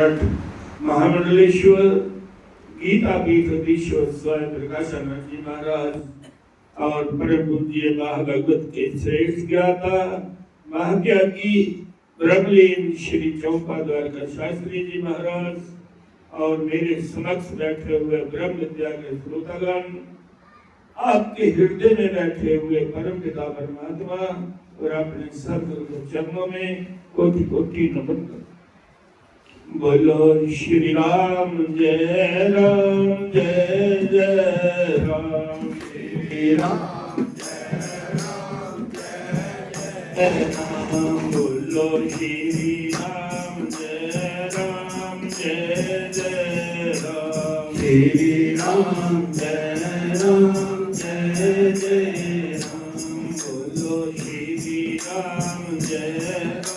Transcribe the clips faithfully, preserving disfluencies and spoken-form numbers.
महामंडलेश्वर गीता पीठ अधीश्वर स्वामी प्रकाशानंद जी महाराज और परम पूज्य महाभगवत के श्रेष्ठ ज्ञाता महात्यागी ब्रह्मलीन श्री चौपा द्वारका शास्त्री जी महाराज और मेरे समक्ष बैठे हुए ब्रह्म विद्या के श्रोतागण, आपके हृदय में बैठे हुए परम पिता परमात्मा और अपने सदगुरु के चरणों में कोटि कोटि नमन करता हूँ। बोलो श्री राम जय राम जय जय राम। श्री राम जय राम जय जय राम। बोलो श्री राम जय राम जय जय राम। श्री राम जय राम जय जय राम। बोलो श्री राम जय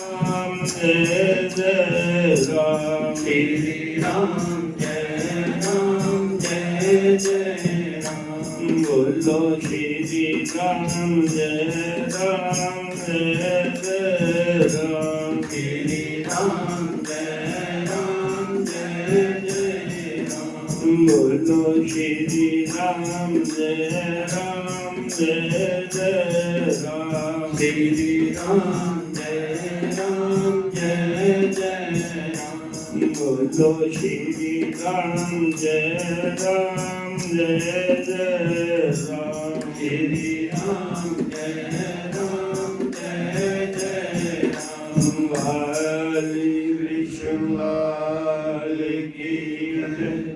राम जय जय राम। श्री राम जय राम जय जय राम। बोलो श्री राम जय राम जय जय राम। श्री राम जय राम जय जय राम। बोलो श्री राम जय राम जय जय राम। श्री राम जय राम जय जय राम। बोलो श्री राम जय राम जय जय राम। श्री राम जय राम जय जय राम। वाली कृष्ण लाल की जय।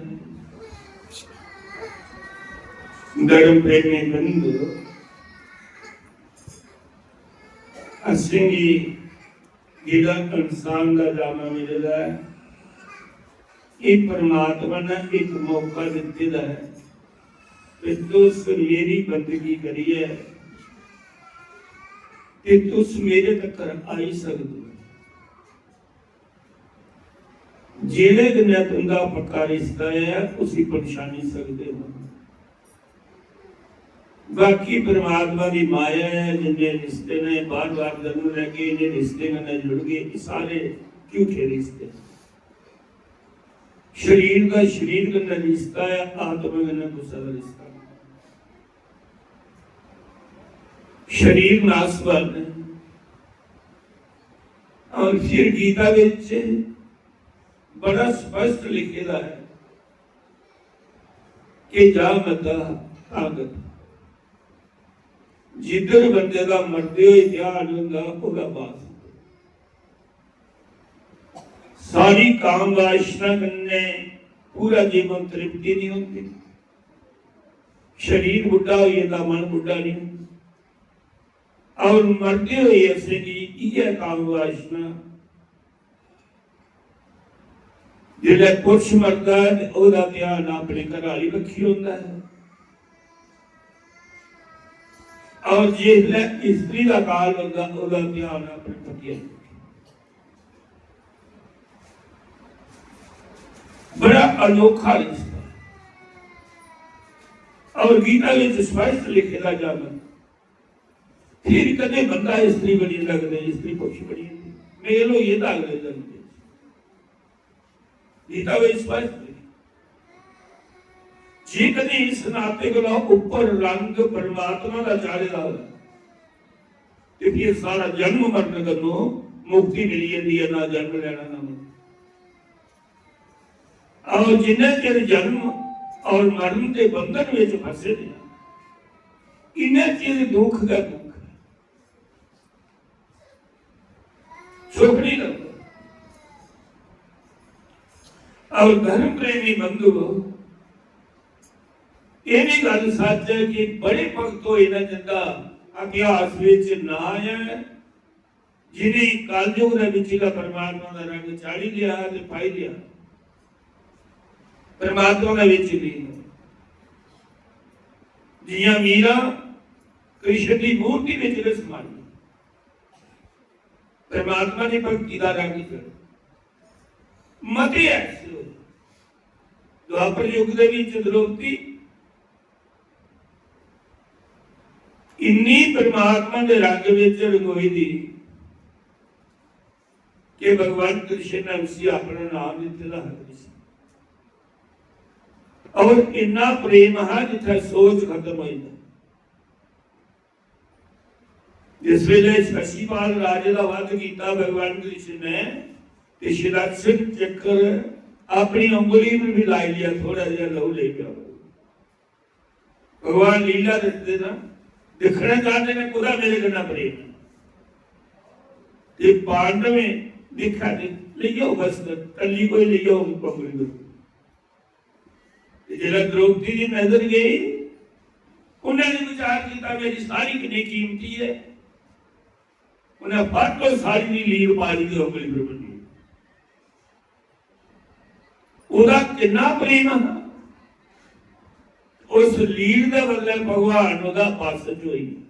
धर्म प्रेमी बंधु, असेंगी जेह्ड़ा इंसान दा जामा मिले दा ऐ, एह् परमात्मा ने इक मौका दित्ते दा ऐ कि तुस मेरी बंदगी करियै ते तुस मेरे तक्कर आई सकदे ओ। जेह्दे कन्नै तुं'दा पक्का रिश्ता ऐ, उसी पन्छानी सकदे ओ। बाकी परमात्मा दी माया ऐ, जिन्ने रिश्ते ने बार-बार जन्म लैगे, इ'नें रिश्ते कन्नै जुड़गे, एह् सारे झूठे रिश्ते न। शरीर दा शरीर कन्नै रिश्ता ऐ, आत्मा कन्नै कुसै दा रिश्ता नेईं। शरीर नासवान ऐ। और फिर गीता विच बड़ा स्पष्ट लिखे दा ऐ कि जा मता ताकत। जिद्धर बंदे दा मरदे होए ध्यान होंदा, ओह्दा बास। सारी काम वासना कन्नै पूरा जीवन तृप्ति नहीं होंदी। शरीर बुढ़ा होई जंदा, मन बुढ़ा नहीं होंदा। और मरदे होए असेंगी इ'यै काम वासना। जिसलै पुरुष मरदा ऐ ते ओह्दा ध्यान अपने घरै आह्ली बक्खी होंदा ऐ, और जिसलै स्त्री दा काल होंदा, ओह्दा ध्यान अपने पति आह्ली बक्खी। बड़ा अनोखा रिश्ता। और गीता विच स्पष्ट लिखे दा जावे, फिर कदें बंदा स्त्री बनी जंदा, कदें स्त्री पुरुष बनी जंदी। मेल होई जंदा अगले जन्म च। गीता विच स्पष्ट लिखे। जे कदें इस नाते कोला उप्पर रंग परमात्मा दा चाढ़े दा होऐ, ते फिर सारा जन्म मरण कन्नो मुक्ति मिली जंदी ऐ, ना जन्म लैना, ना मरना। और जिन्ने चिर जन्म और मरण के बंधन विच फंसे दे आ, इन्ने चिर दुख गै दुख। सुख नहीं लगता। और धर्म प्रेमी बंधु, ये भी गल सच है कि बड़े भक्त होए न जिंदा इतिहास विच नां है, जिन्हें कलयुग दे विच दा परमात्मा दा रंग चाढ़ी लिया ते पाई लिया, परमात्मा दे विच लीन हो। जियां मीरा कृष्ण दी मूर्ति विच गै समाई, परमात्मा दी भक्ति दा रंग चढ़े। मते ऐसे होए। द्वापर युग दे विच द्रौपदी इन्नी परमात्मा दे रंग विच रंगोई दी, कि भगवान कृष्ण ने उसी अपना नाम दित्ते दा हा कृष्ण। और इन्ना प्रेम हा जित्थै सोच खत्म होई जंदा। जिस वेले शशिपाल राजे दा वध कीता भगवान कृष्ण ने, ते सुदर्शन चक्र अपनी उंगली पर भी लाई लिया, थोड़ा जिहा लहू लेई गया। भगवान लीला दसदे ना, दिक्खना चाहते ने कुदा मेरे कन्नै प्रेम। ते पांडवें दिक्खा दे, लेई आओ बस, तल्ली कोई लेई आओ उंगली पर। ते जेल्लै द्रौपदी दी नजर गई, उन्नै भी विचार कीता, मेरी सारी किन्नी कीमती है। उन्नै फट सारी दी लीर पा दी ते उंगली पर बन्नी। ओह्दा किन्ना प्रेम हा, उस लीर दे बदले भगवान ओह्दा बस च होई।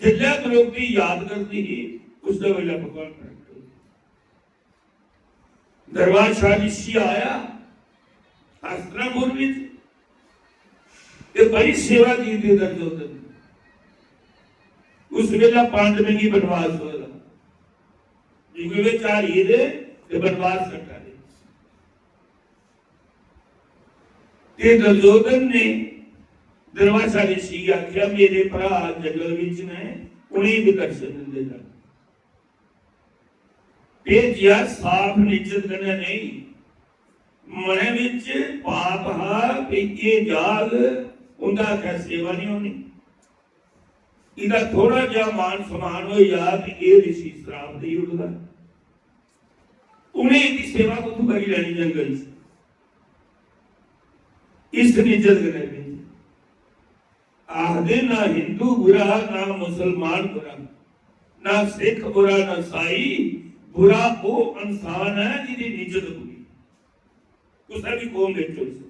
जिसलै द्रौपदी याद करदी ही, उसदे बेल्लै भगवान प्रगट होई। दरबार शाह ऋषि आया हस्तिनापुर विच, ते बड़ी सेवा कीती दुर्योधन। उस वेला पांडवें गी बनवास होए दा, क्योंकि वे झारिये दे ते बनवास कट्टा दे। ते दुर्योधन ने दरबार शाह ऋषि गी आख्या, मेरे भ्रा जंगल विच ने, उ'नेंगी भी दर्शन दिंदे जाओ। भेजेआ साफ नियत कन्नै नेईं, मनै विच पाप हा कि एह् जाग, उं'दा आखेआ सेवा निं होनी। इ'दा थोड़ा जेहा मान सम्मान होई जा ते एह् ऋषि श्राप देई ओड़दा। उ'नें इ'दी सेवा कुत्थूं करी लैनी जंगल च? इस नियत कन्नै भेजेआ। आखदे ना हिंदू बुरा, ना मुसलमान बुरा, ना सिख बुरा, ना साई बुरा। ओह् इंसान ऐ जिदी नियत बुरी, कुसै बी कौम बिच होई सकदी।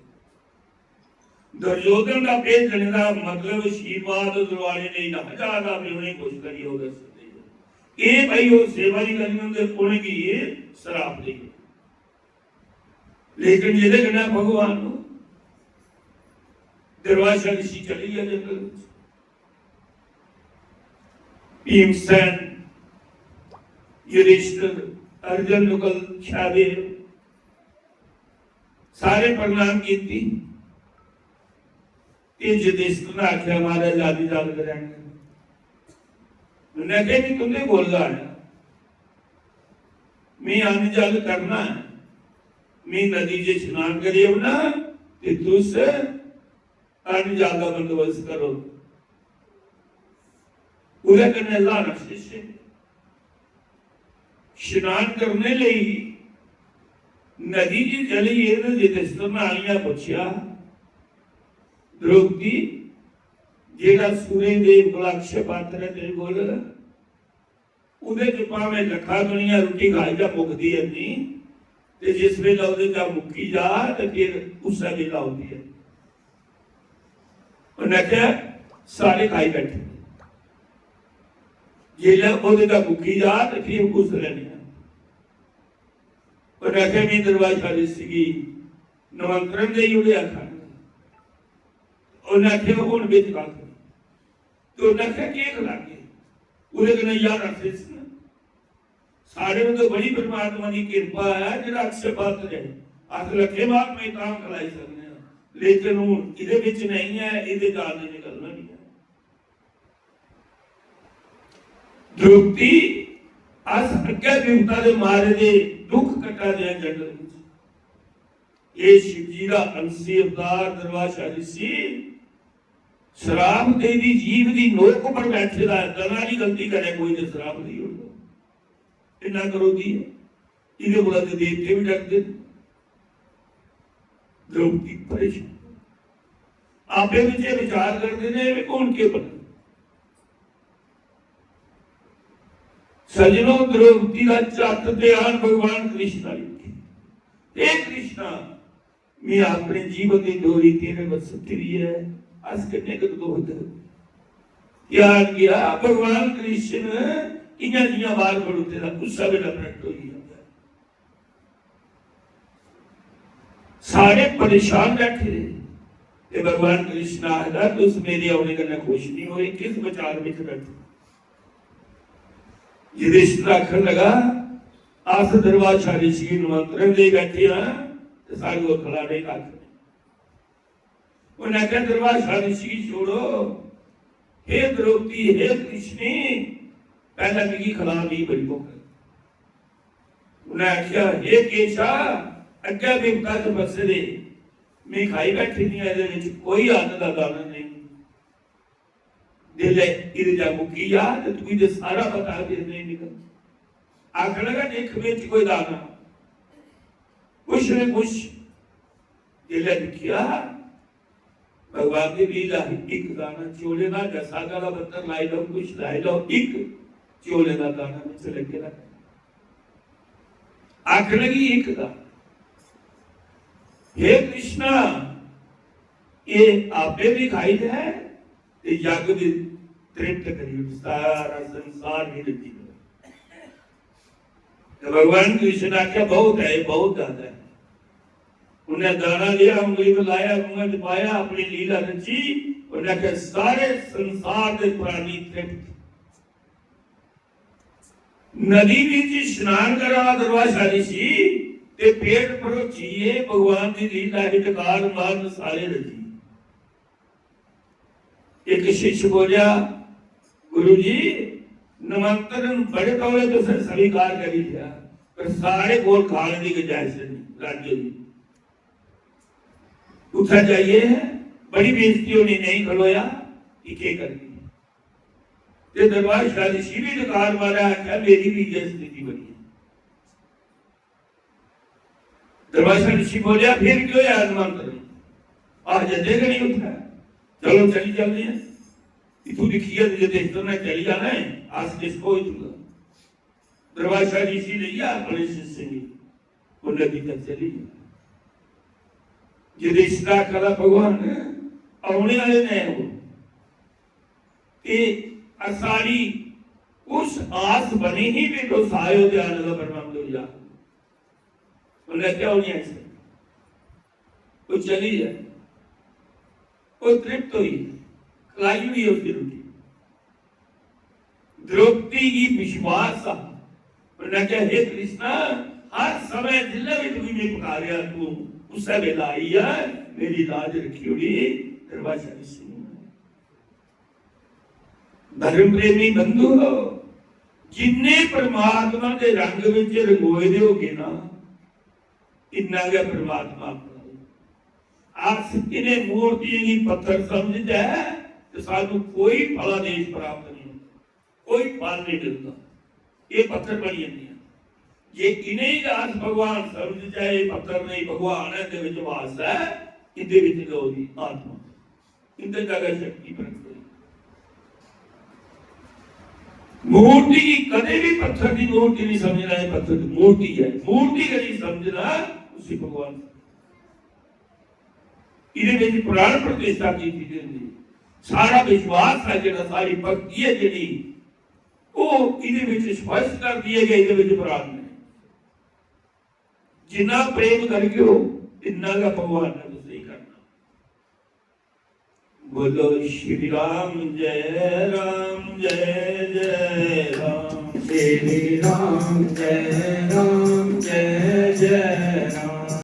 दुर्योधन दा भेजने दा मतलब श्रीपाद दुआरे नेईं ना ज्यादा भी उ'नेंगी खुश करियै ओह् दस्सदे। एह् भाई ओह् सेवा निं करनी होंदे, उ'नेंगी एह् श्राप देई ओड़दे। लेकिन जेह्दे कन्नै भगवान दरबार शाह ऋषि चली गेआ जंगल बिच। भीमसेन, युधिष्ठिर, अर्जुन, नकुल, सहदेव सारे प्रणाम कीती। ते युधिष्ठिर ने आखेआ, महाराज, आदि जाल कराएंगे। उन्हें आखेआ, "नहीं, तुंदे कोल गै आया। मैं अन्न जल करना है। मैं नदी च स्नान करी औना, ते तुस अन्न जल दा बंदोबस्त करो।" ओह्दे कन्नै ल्हाना शिष्य। स्नान करने लेई नदी च चली गे ते युधिष्ठिर ने आइयै पुच्छेआ, "द्रौपदी, जेह्ड़ा सूर्य देव कोला अक्षय पात्र ऐ तेरे कोल, ओह्दे च भामें लक्खां दुनिया रुट्टी खाई जा, मुकदी है नहीं, ते जिस बेल्लै ओह्दे चा मुक्की जा ते फिर उस्सै बेल्लै औंदी ऐ।" उन्नै आखेआ, "सारे खाई बैठे, जिसलै ओह्दे चा मुक्की जा ते फिर कुस लैने आ?" उन्नै आखेआ, "मैं दरबार शाह ऋषि गी निमंत्रण देई ओड़ेआ खाने दा।" उन्नै आखेआ, "हून बिच कक्ख नहीं।" ते उन्नै आखेआ, "केह् खलागे?" ओह्दे कन्नै ज्हारां शिष्य न। साढ़े पर तो बड़ी परमात्मा दी किरपा ऐ, जेह्ड़ा अक्षय पात्र ऐ। अस लक्खें महात्मा गी तां खलाई सकने आं, लेकिन हून एह्दे बिच नेईं ऐ, एह्दे कारण निकलना निं ऐ। द्रौपदी, अस अग्गै देवता दे मारे दे दुख कट्टा दे आं जंगल बिच। एह् शिव जी दा अंशी अवतार दरबार शाह ऋषि श्राप देवी जीव दी नोक पर बैठे दा ऐ, दना दी गलती करे कोई ते श्राप देई ओड़दा। इन्ना क्रोधी ऐ, एह्दे कोला ते देवते बी डरदे न। द्रौपदी परेशान, आपे बिच एह् विचार करदे ने, "एह् हून केह् बनना?" सज्जनो, द्रौपदी दा झट ध्यान भगवान कृष्ण आह्ली बक्खी। "हे कृष्णा, मैं अपने जीवन दी डोरी तेरे पर सुट्टी दी ऐ, अस किन्ने कुत दोख देहगे?" ध्यान गया, भगवान कृष्ण इ'यां जि'यां बाहर खड़ोते दा, उस्सै बेल्लै प्रकट होई जंदा ऐ। सारे परेशान बैठे दे, ते भगवान कृष्ण आखदा, "तुस मेरे औने कन्नै खुश नहीं होए, किस विचार बिच बैठे?" युधिष्ठिर आखन लगा, अस दुर्वासा ऋषि गी निमंत्रण देई बैठे आं ते साढ़े कोल खलाने गी कक्ख नेईं। उन्नै आखेआ, "दुर्वासा ऋषि गी छोड़ो, हे द्रौपदी, हे कृष्णी, पैह्लें मिगी खला, मिगी बड़ी भुक्ख लग्गी।" उन्नै आखेआ, "हे केशा, अग्गें विपता च फसे दे, में खाई बैठी दी आं, एह्दे बिच कोई अन्न दा दाना नेईं।" जिसलै इर्जा मुक्की जा ते तुगी ते सारा पता फिर नेईं निकलदा। आखन लगा, "दिक्ख, में च कोई दाना, कुछ भी कुछ।" जिसलै दिक्खेआ, भगवान दी लीला ही, इक दाना चौलें दा, दस आगा दा पत्तर लाई लैओ, कुछ लाई लैओ, इक चौलें दा दाना बिच लग्गे दा। आखन लगी, "इक दाना, हे कृष्णा, एह् आपे भी खाई लै ते जग भी तृप्त करी ओड़, सारा संसार भी रज्जी जाए।" तो भगवान कृष्ण ने आख्या, "बहुत है, बहुत ज्यादा है।" उन्हें दाना लिया, उंगली में लाया, मुंह में पाया, अपनी लीला रची, उन्हें आख्या, "सारे संसार के प्राणी तृप्त।" नदी विच स्नान करा दुर्वासा ऋषि ते पेट भरोचियै भगवान दी लीला हितकार मारन सारे रजी। एक शिष्य बोलिया, "गुरु जी, निमंत्रण बड़े तौले तुसें स्वीकार करी लिया, पर साढ़े कोल खाने दी गुंजाइश नहीं, राज्य दी। उत्थै जाइयै बड़ी बेइज्जती होनी, नहीं खलोया, कि केह् करनी?" ते दरबार शाह ऋषि भी डकार मारा, आख्या, "मेरी भी इयै स्थिति बनी है।" दरबार शाह ऋषि बोलिया, "फिर क्यों यार मंत्र? आ जंदे गै नहीं उत्थै। चलो चली चलने हैं। इत्थू दिक्खियै ते जे देश ने चली जाना है, अस किसको इत्थू दा?" दरबार शाह ऋषि लेइयै अपने शिष्य गी, उन्हें भी चली गया। जे रिश्ता करा भगवान औने वाले ने हो, ते असारी उस आस बनी ही भी तो सायो ध्यान का प्रबंध हो जा। उन्हें क्या होनी ऐसे? वो चली जाए। वो तृप्त हुई, खलाई हुई उसकी रोटी। द्रौपदी गी विश्वास हा। उन्हें आखेआ, "हे कृष्णा, हर समय जिल्लै बी तुगी में पुकारेआ, तू उस्सै बेल्लै आई जा, मेरी लाज रक्खी ओड़ी, तेरे बादशाह दी सुनी।" धर्म प्रेमी बंधु हो, जिन्ने परमात्मा दे रंग विच रंगोए दे होगे ना, इन्ना गै परमात्मा अपना। अस इ'नें मूर्तियें गी पत्थर समझचै ते सानू कोई फलादेश प्राप्त नहीं होंदा, कोई फल नहीं मिलदा। ये पत्थर बनी जंदियां। जे इ'नें गी अस भगवान समझचै, ये पत्थर नहीं, भगवान है, इंदे विच वास है, इंदे विच गै ओह्दी आत्मा, इंदे च गै शक्ति प्रगट होई। मूर्ति गी कदें भी पत्थर दी मूर्ति नहीं समझना, ये पत्थर दी मूर्ति है, मूर्ति गी नहीं समझना, उसी भगवान। इहदे विच प्राण प्रतिष्ठा कीती दी होंदी। सारा विश्वास है जेह्ड़ा, सारी भक्ति है जेह्ड़ी, ओह् इहदे विच स्पष्ट कर दिए गए, इहदे विच प्राण ने। जिन्ना प्रेम करगे ओ, इन्ना गै भगवान ने तुसेंगी करना। बोलो श्री राम जय राम जय जय राम। श्री राम जय राम जय